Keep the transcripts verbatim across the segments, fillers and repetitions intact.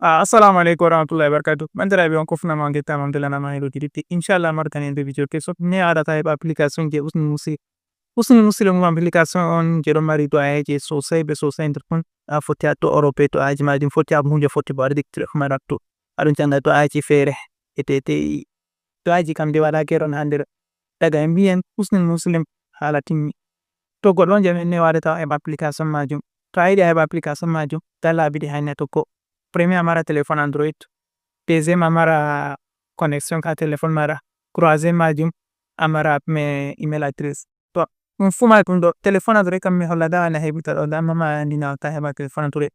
Ah, assalamu aleykum warahmatullahi wabarakatuh. Bandiraɓe on kofnama on gettama on belanama helo giditi. Inchallah margani en ɓe video keso. Ne aɗata heɓa application je usni musi. Usni muslim mo application on je ɗon mari du'ayeje sosai be sosai nder kon. A foti a to Europe to aji majum foti a hunde foti bo aɗa dikti ɗo mara to. Aɗon janga du'ayeji feere. Ete ete du'ayeji kam de wala keron ha nder. Daga en mbiyen usni muslim hala timmi. To goɗɗo on jam en ne waɗata heɓa application majum. To a yiɗi a heɓa application majum, dalla a bidi hanya tokko. Premier a mara téléphone Android, deuxième a mara connexion ka téléphone mara, troisième majum a mara me email address. To ɗum fu majum ɗo téléphone Android kam mi hollata wala heɓirta ɗo, dama ma andi na wata heɓa téléphone Android.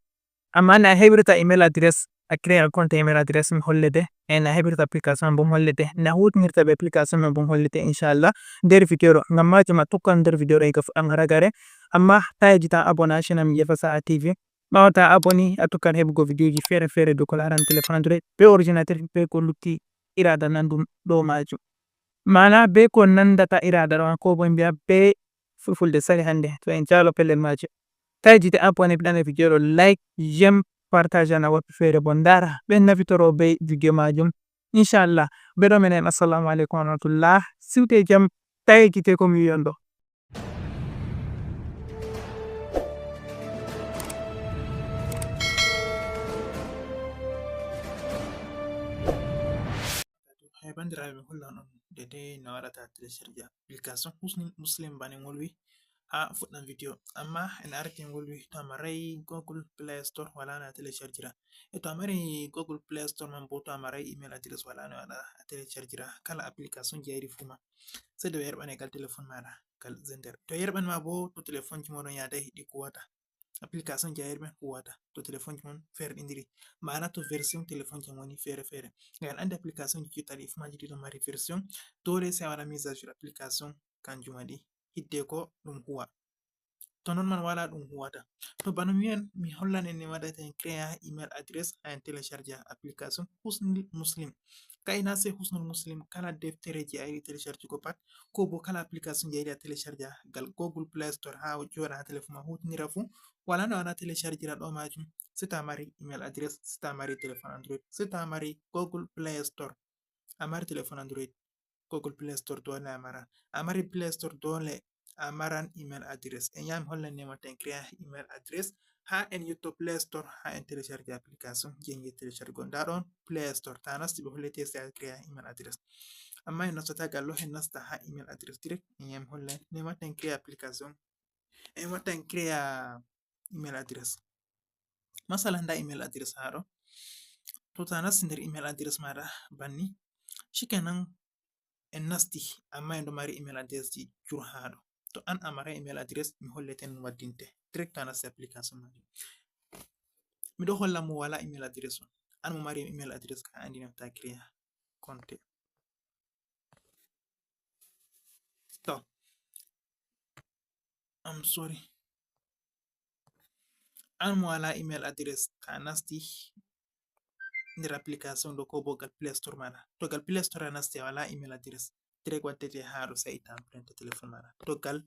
Amma na heɓirta email address, a créer compte email address mi hollete, e na heɓirta application bo mi hollete, na hutinirta be application man bo mi hollete inchallah nder video ɗo. Ngam majum a tokkan nder video ɗo ega fuɗɗam haragare. Amma ta yejita abonation am Yefa Sa'a T V. Ɓawata aboni a tokkan heɓugo videoji fere fere dow ko larani téléphone Android be ordinateur be ko lutti irada nandum ɗo majum. Mana be ko nandata irada ɗo ko bo mbiya be fulfulde sali hande to en jalo pellel majum. Ta yejita aboni ɓe ɗana video ɗo like, j'aime, partage ana woɓɓe fere bo ndara ɓe nafitoro be video majum. Inchallah. Be ɗo menen assalamu aleykum warahmatullah. Siwte jam. Ta yejite ko mi wiyon ɗo. Hey bandiraɓe, mi hollan on dede no waɗata télécharge application Husnul Muslim bane ngol wi ha fuɗɗam video. Amma en arti ngol wi to a maray Google Play Store wala no a téléchargira. E to a mari Google Play Store man bo to a maray email address wala no waɗa a téléchargira kala application je a yiɗi fu ma. Sai da yerɓane gal téléphone maɗa gal Xender. To yerɓan ma bo to téléphone ji moɗon yadai ɗi kuwata. Application je a yerɓan huwata to téléphone ji mon ferɗindiri. Mana to version téléphone ji mon woni fere fere. Ngal andi application ji jottali fu maji ɗiɗo mari version. Dole sai a waɗa mise à jour application kanjum waɗi hidde ko ɗum huwa. To non man wala ɗum huwata. To bano mi wiyan mi hollan en ne waɗata en créa email address ha en télécharge application Husnul Muslim. Ka ina sai Husnul Muslim kala deftere je a yiɗi télécharge go pat ko bo kala application je a yiɗi a télécharge gal Google Play Store ha joɗa ha téléphone ma hutinira fu wala no ana téléchargira ɗo majum. Sai ta mari email address sai ta mari téléphone Android sai ta mari Google Play Store. A mari téléphone Android Google Play Store dole a maran. A mari Play Store dole a maran email address. En yami hollan ne wata en créa email address ha en yetto Play Store ha en télécharge application je en yetti télécharge go nda ɗon Play Store ta nasti ɓe hollete sai a créa email address. Amma en nastata gallo en nasta ha email address direct en yami hollan ne wata en créa application en wata en créa email address. Masala nda email address ha ɗo. To ta nasti nder email address maɗa banni shikenan en nasti amma en ɗo mari email address ji jur ha ɗo. To an a mara email address mi holleten no waddinte direct a nasti application majum. Miɗo holla mo wala email address on an mo mari email address ka andi no ta créa compte. To I'm sorry. An mo wala email address ta nasti nder application ɗo ko bo gal Play Store maɗa. To gal Play Store a nasti a wala email address direct waddete ha ɗo sai itta empreinte téléphone maɗa. To gal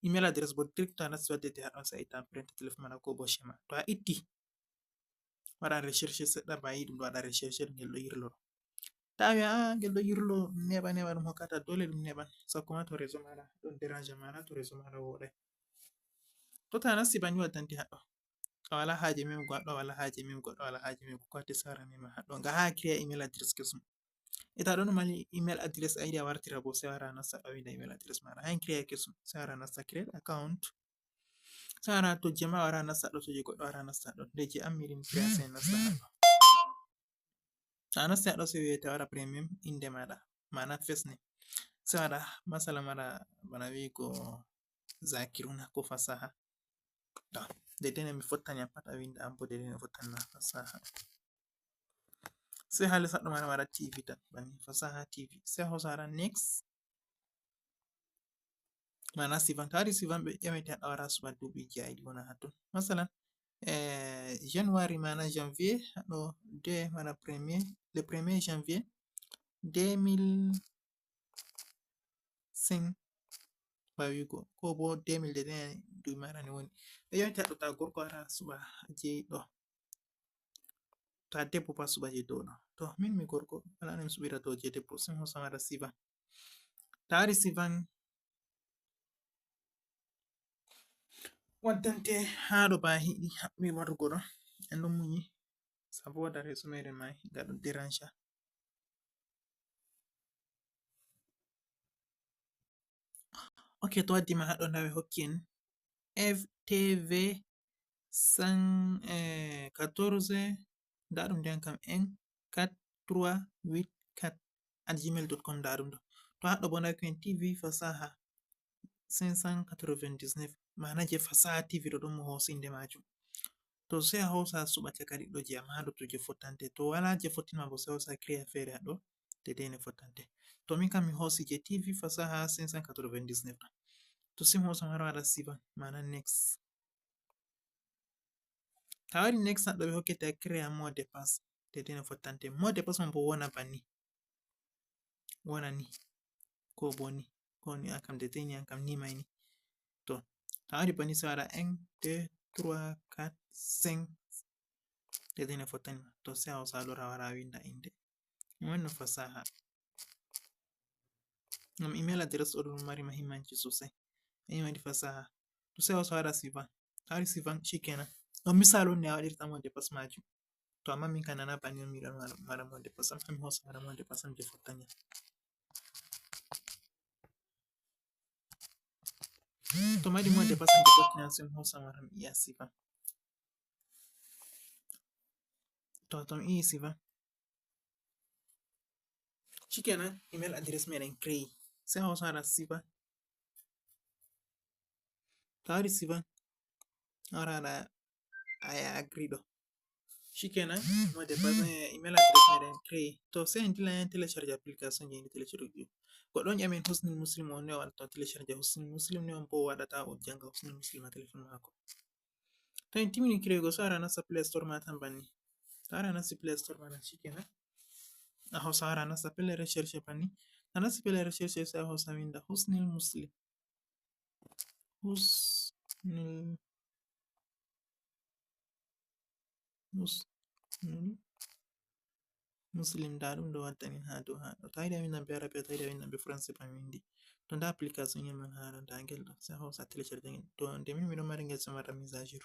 email address bo direct a nasti waddete ha ɗon sai itta empreinte téléphone maɗa ko bo schéma. To a itti waɗa recherche seɗɗa ba yi ɗum ɗo waɗa recherche ngel ɗo yirlo. Tawi a ngel ɗo yirlo neɓa neɓa ɗum hokkata dole ɗum neɓan sakko ma to réseau maɗa ɗon dérange maɗa to réseau maɗa woɗai. To ta nasti banni waddante haɗɗo. A wala haje mem goɗɗo wala haje mem goɗɗo wala haje mem ko kwati sara mema haɗɗo nga ha créa email address kesum. Ita ɗon mali email address a yiɗi a wartira bo sai wara nasta ɗo winda email address maɗa ha en créa kesum sai wara nasta create account. Sai wara to jema wara nasta ɗo to je goɗɗo wara nasta ɗo nde je an miɗin créa sai nasta haɗɗo. A nasti haɗɗo sai wiyete wara premium inde maɗa mana fesne sai waɗa masala maɗa bana wigo zakiruna ko fasaha. To dedene mi fottani am pat a winda am bo dedene fottani ma fasaha. Sai ha les haɗɗo maɗa waɗa T V tan banni fasaha T V sai hosa waɗa next. Mana sivan to ari sivan ɓe ƴamete haɗa wara suɓa duuɓi jaayiɗi wona ha ton masalan eh, january mana janvier haɗo de mana premier le premier janvier deux mille cinq bawigo ko bo deux mille de duuɓi mana ni woni ɓe ƴamete haɗo ta gorko ara suɓa jeyi ɗo. Ta debbo ba suɓa je dow ɗo. To, min mi gorko, wala no mi suɓira dow je debbo, sim hosa wara siva. Ta wari sivan, waddante haa ɗo ba hiɗi haɓɓi warugo ɗo. En ɗon muñi, saboda reeso meɗen ma higa ɗo dérange. Ok, to waddi ma haɗo nda ɓe hokki en F T V cent quatorze, nda ɗum nde kam en quatre trois huit quatre at gmail dot com, nda ɗum ɗo. To haɗo bo nda ko en T V fasaha cinq cent quatre-vingt-dix-neuf, mana je fasaha T V ɗo ɗum mo hosinde majum. To sai a hosa suɓa caka ɗiɗo je amma haɗo to je fottante. To wala je fottin ma bo sai a hosa créa feere haɗo dedei ne fottante. To min kam mi hosi je T V fasaha cinq cent quatre-vingt-dix-neuf ɗo. To sim hosa mara waɗa siva, mana next. Ta wari next haɗo ɓe hokkete a créa mot de passe. Dedei ne fottante. Mot de passe man bo wona banni. Wona ni. Ko bo ni. Ko ni an kam dedei ni an kam ni mai ni. To, ta wari banni sai waɗa un, deux, trois, quatre, cinq. Dedei ne fottani ma. To sai a hosa lora wara winda inde. Ɗum woni no fasaha. Ngam email address o ɗum mari mahimmanci sosai. Ɗum woni fasaha. To sai a hosa wara sivan. Ta wari sivan shikenan. Ɗum misal on ne a waɗirta mot de passe majum. To amma min kam nana banni on mi ɗon mara, mara mot de passe am, mi hosa mara mot de passe am je fottani. To mari mot de passe am je fottani, sai mi hosa mara mi iya sivan. To, to mi iya sivan. Shikenan, email address meɗen créé. Sai a hosa wara sivan. Ta wari sivan. A wara waɗa I agree ɗo. Shikenan, mot de passe, eh, email address meɗen créé. To sai en dilla en télécharge application je en télécharge ɗo. Goɗɗo on ƴami en Husnul Muslim on ne, wala to télécharge Husnul Muslim ne on bo waɗata o janga Husnul Muslim ha téléphone mako. To en timmini créé go, sai a wara a nasta Play Store ma tan banni. To a wari a nasti Play Store ma tan shikenan. A hosa a wara a nasta pelle recherche banni. A nasti pelle recherche sai a hosa winda Husnul Muslim. Husnul, Husnul Muslim, nda ɗum ɗo waddani ha dow ha ɗo. To a yiɗi a windan be Arabiya, to a yiɗi a windan be Français, ban windi. To nda application ngel man ha ɗo, nda ngel ɗo. Sai a hosa télécharge ngel. To nde min miɗo mari ngel, sai mi waɗa mise à jour.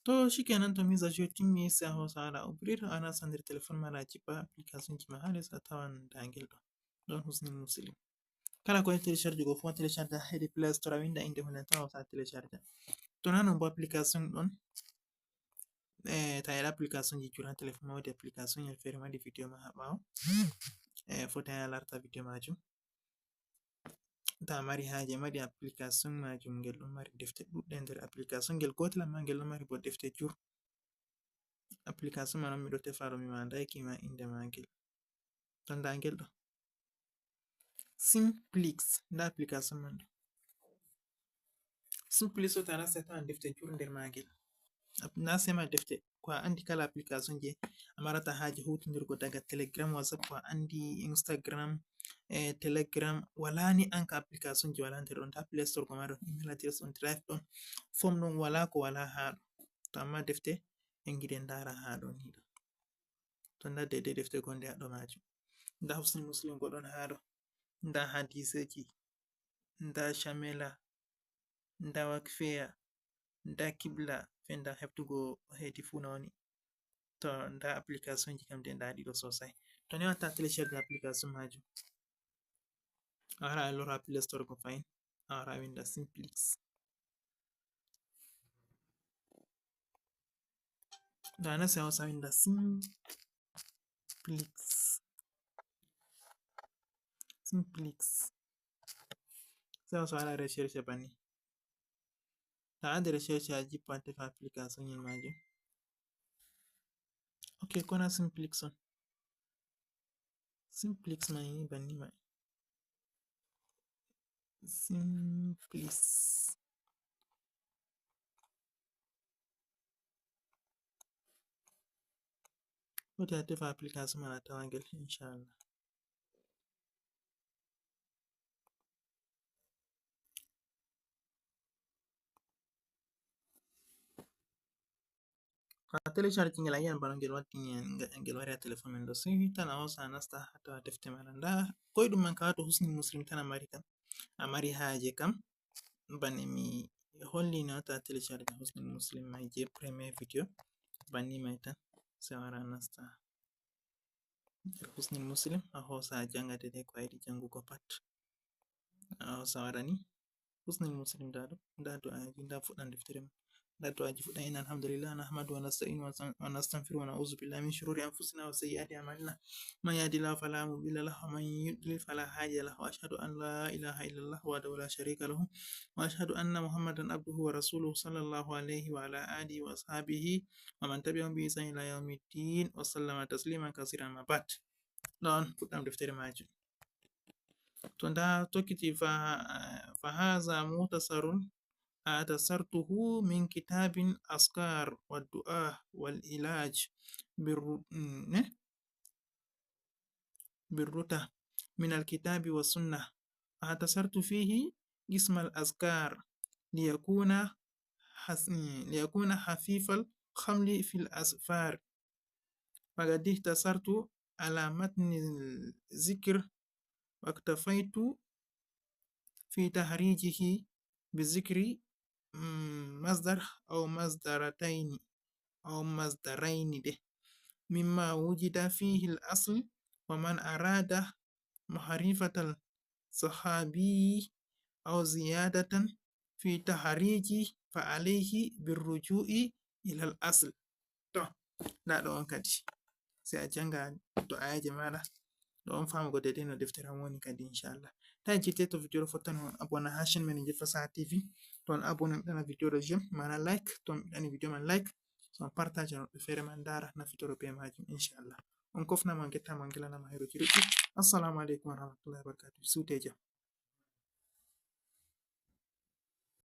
To shikenan, to mise à jour timmi, sai a hosa a waɗa ouvrir, a nasta nder téléphone ma, a jippa application ji ma ha les, a tawan nda ngel ɗo. Ɗon Husnul Muslim. Kala ko e télécharge go fu a télécharge hedi Play Store, a winda inde hunden tan, a hosa a télécharge. To na non bo application ɗon, eh, ta yiɗi application ji jur ha téléphone ma, wodi application ngel feere, mi waɗi vidéo ma ha ɓawo. Eh, foti a larta vidéo majum. Ta mari haaje, mi waɗi application majum, ngel ɗon mari defte ɗuɗɗe nder application ngel gotel, amma ngel ɗon mari bo defte jur. Application man on miɗo tefa ɗo, mi wandai ki ma inde magel. To nda ngel ɗo. Simplix, nda application man ɗo. Simplix o, ta nasti a tawan defte jur nder magel. Ap-, na sema defte, ko a andi kala application je a marata haaje hutindirgo daga Telegram, WhatsApp, ko a andi Instagram, eh, Telegram, wala ni an ka application je wala nder ɗon. Nda Play Store ko ma ɗon, email address ɗon, Drive ɗon, form ɗon, wala ko wala ha ɗo. To amma defte en giɗen ndara ha ɗo ni ɗo. To nda dede defte gonde ha ɗo majum. Nda Husnul Muslim go ɗon ha ɗo. Nda hadiseji. Nda Shamela. Nda Wakfeya. Nda Kibla. Fe nda heftugo hedi fu na woni. To nda application ji kam de nda ɗiɗo sosai. To ni watta télécharge application majum. A wara a lora Play Store ko fahin. A wara a winda Simplix. Nda na sai a hosa a winda Simplix. Simplix. Sai a hosa a waɗa recherche banni. Ta waɗi recherche a jippa a tefa application ngel majum. Ok, ko na Simplix on. Simplix mai ni banni mai. Simplix. Foti a tefa application man a tawa ngel, inchallah. To a télécharge ngel, a yiyan bana ngel watti, ngel wari ha téléphone men ɗo. Sey tan a hosa a nasta ha tawa defte maɗa. Nda koyɗum man ka wato Husnul Muslim tan a mari kam. A mari haaje kam. Bana mi holli no to a télécharge Husnul Muslim mai je premier vidéo. Banni mai tan. Sey a wara a nasta nder Husnul Muslim, a hosa a janga dede ko a yiɗi jangugo pat. A hosa a wara ni. Husnul Muslim nda ɗo, nda du'aaji, nda fuɗɗam deftere man. Nda du'aaji fuɗɗam, inna alhamdulillah, nahmadu wa nasta'inu wa san-, wa nastaghfiru wa na'udhu billahi min shururi anfusina wa sayyiati a'malina. Man yahdihillahu fala mudilla lahu wa man yudlil fala hadiya lahu. Wa ashhadu an la ilaha illallah wahdahu la sharika lahu. Wa ashhadu anna Muhammadan abduhu wa rasuluhu sallallahu alayhi wa ala alihi wa ashabihi wa man tabi'ahum bi ihsan ila yawmiddin wa sallama tasliman kasiran ma ba'd. Ɗon fuɗɗam deftere majum. To nda tokkiti fa, fa haza muhtasarun, atasartuhu min kitabin askar wa du'a wal ilaj birru-, mm, ne? Birruta min al kitabi wa sunnah. Atasartu fihi ismal askar liyakuna has-, mm, liyakuna hafifal khamli fil asfar. فقد اقتصرت على متن الذكر واكتفيت في تخريجه بذكر، مم، مصدر أو مصدرتين أو مصدرين ده مما وجد فيه الأصل، ومن أراد معرفة الصحابي أو زيادة في تخريجه فعليه بالرجوع إلى الأصل. To, nda ɗo on kadi. Sey a janga du'aaje maɗa. Ɗo on famugo dede no deftere on woni kadi, inchallah. Ta jite to vidéo ɗo fottani on abonné ha chaîne men je Fasaha T V. To on abonné, on ɗana vidéo ɗo j'aime, mana like. To on ɗani vidéo man like. So on partage on, woɓɓe feere man ndara, nafitoro be majum, inchallah. On kofnama, on gettama, on gilanama hayruji ɗuɗɗi. Assalamu alaikum wa rahmatullahi wa barakatuh. Siwte jam.